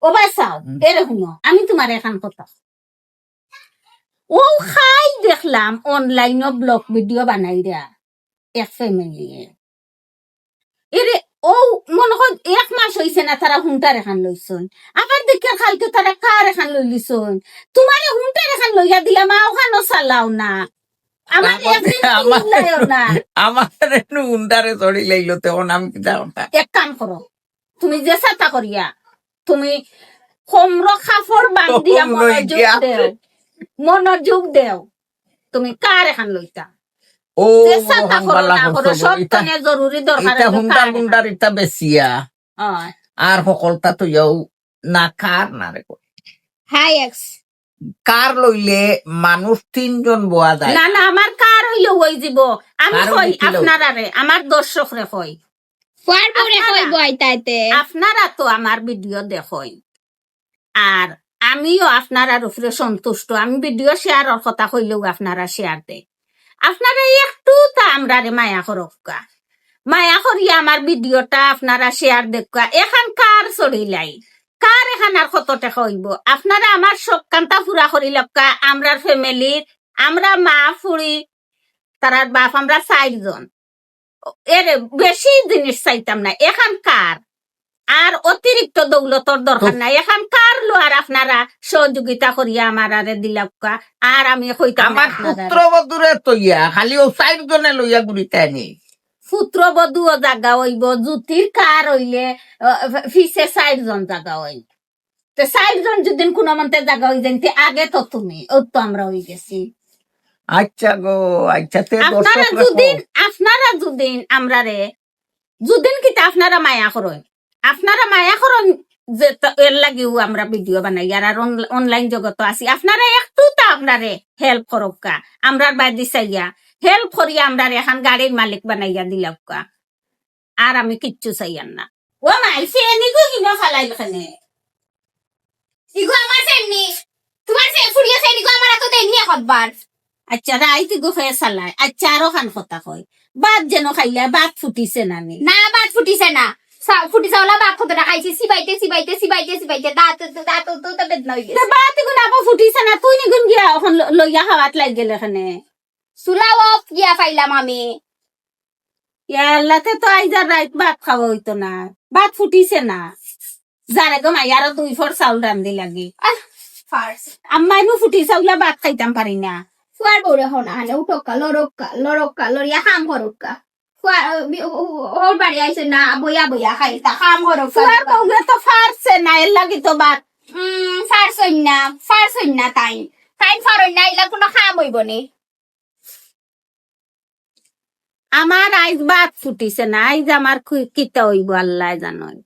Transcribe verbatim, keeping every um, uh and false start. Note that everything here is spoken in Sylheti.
ও বা চাও, হুম। এরে হুনো, আমি তুমারে এখান কথা। ও খাই দেখলাম online-ও vlog video বানাইরা এক family-য়ে। এরে, ও মনো কর এক মাস অইছে না তারা হুন্টার এখান লইছইন। আবার দেখিয়ার কালকে তারা কার এখান লইলিছইন। তুমারে হুন্টার এখান লইয়া দিলাম, অখানও চালাও না। আমার আমার, একদিন আমার, উল্লাইও না। আমার এনু হুন্টারে চড়ি লাইলো, তখন আমি কিতা করতাম? এক কাম করো, তুমি যে ছাতা করিয়া, তুমি কোমরো কাপড় বান্ধিয়া তখন লই মনোযোগ গিয়া। দেও, মনোযোগ দেও। তুমি কার এখান লইতা? ও, যে ছাতা মহান করো বালা না করো, করছো গো। সব ইতা, তনে জরুরি দরকার ইতা আছে, হুন্ডার কার এখান? হুন্ডার ইতা বেচিয়া। অয়। আর হকলতা তো ইয়াও না কার না রে গো। High x. কার লইলে মানুষ তিনজন বওয়া যায়। না, না, আমার কার অইলে অই যিবো। আমি কার কই অইলে কি লও? আপনারারে, আমার দর্শকরে কই। ফুয়ার বউরে আপনারা, কই বওয়াইতা এতে? আপনারা তো আমার video দেখইন। আর আমিও আপনারার উপরে সন্তুষ্ট। আমি video share-র কথা কইলেও আপনারা share দেইন। আপনারা একটু তা আমরারে মায়া করউক্কা। মায়া করিয়া আমার video-টা আপনারা share দেউক্কা। এখান কার চড়িলাই? কার এখান আর কত টেকা অইবো? আপনারা আমার শখ কান্তা পুরা করিলাউক্কা, আমরার family-র, আমরা মা, ফুড়ি, তারার বাপ, আমরা চাইরজন। এরে বেশি জিনিস চাইতাম না, এখান কার। আর অতিরিক্ত দৌলতর দরকার তো নাই, এখান কার লওয়ার আপনারা সহযোগিতা করিয়া আমারারে দিলাউক্কা। আর আমি কইতাম না আমার আপনারারে। পুত্রবধূরে তইয়া খালি ও চাইরজনে লইয়া ঘুরিতায় নি। পুত্রবধূও জাগা অইবো, জুতির কার অইলে, আহ, পিছে চাইরজন জাগা অইবো। তে চাইরজন যুদি কুনুমন্তে জাগা অই যাইন, তে আগে তো তুমি, ও তো আমরা অই গেছি। আচ্ছা গো, আচ্ছা, তে আপনারা দর্শকরা যুদি, কও। আপনারা যুদি আমরারে, যুদি কিতা আপনারা মায়া করইন, আপনারা মায়া করইন যে তো এর লাগিউ আমরা video বানাই, আর, আর অন-, online জগতো আছি, আপনারা একটু তা আমরারে help করউক্কা, আমরার বায়দি চাইয়া help করিয়া আমরারে এখান গাড়ির মালিক বানাইয়া দিলাউক্কা। আর আমি কিচ্ছু চাইয়ার না। ও মাই, চেইন ইগু কিনো ফালাইল কেনে? ইগু আমার চেইন নি। তুমার চেইন, ফুড়িয়ে চেইন ইগু আমার আতো দেইন নি একবার। আচ্ছা, রাইত ইগু ফের চালায়। আচ্ছা, আরো খান কথা কই। ভাত যেন খাইলা, ভাত ফুটিছে না নি? না, ভাত ফুটিছে না। চা-, ফুটি চাউলা ভাত কতটা খাইছি, চিবাইতে, চিবাইতে, চিবাইতে, চিবাইতে, দাঁত, দাঁত তো, তো বেদনা অই গেছে। তে ভাত ইগু না ফুটিছে না, তুই নিগুন গিয়া অখন ল-, লইয়া খাওয়াত লাগি গেলে কেনে? চুলা off গিয়া পাইলাম আমি। ইয়া আল্লাহ, তে তো আইজ আর রাইত ভাত খাওয়া অইতো না, ভাত ফুটিছে না। যারে গো মাই, আরো দুই ফর চাউল রান্ধি লাগি। আহ, ফার্স। আম্মা, ইনু ফুটি চাউলা ভাত খাইতাম পারি না। ফুয়ার বউরে হনা হানে উঠউক্কা, লড়উক্কা, লড়উক্কা, লড়িয়া কাম করউক্কা। ফুয়া, ও, ও, ও, ওর বাড়ি আইছে না, বইয়া বইয়া খাইতা, কাম করউক্কা। ফুয়ার বউরে তো ফারছে না, এর লাগি তো ভাত। উম, ফারছইন না, ফারছইন না তাইন। তাইন ফারইন না, ইলা কুনু কাম অইবো নি? আমার আইজ ভাত ফুটিছে না, আইজ আমার কি-, কিতা অইবো আল্লায় জানইন।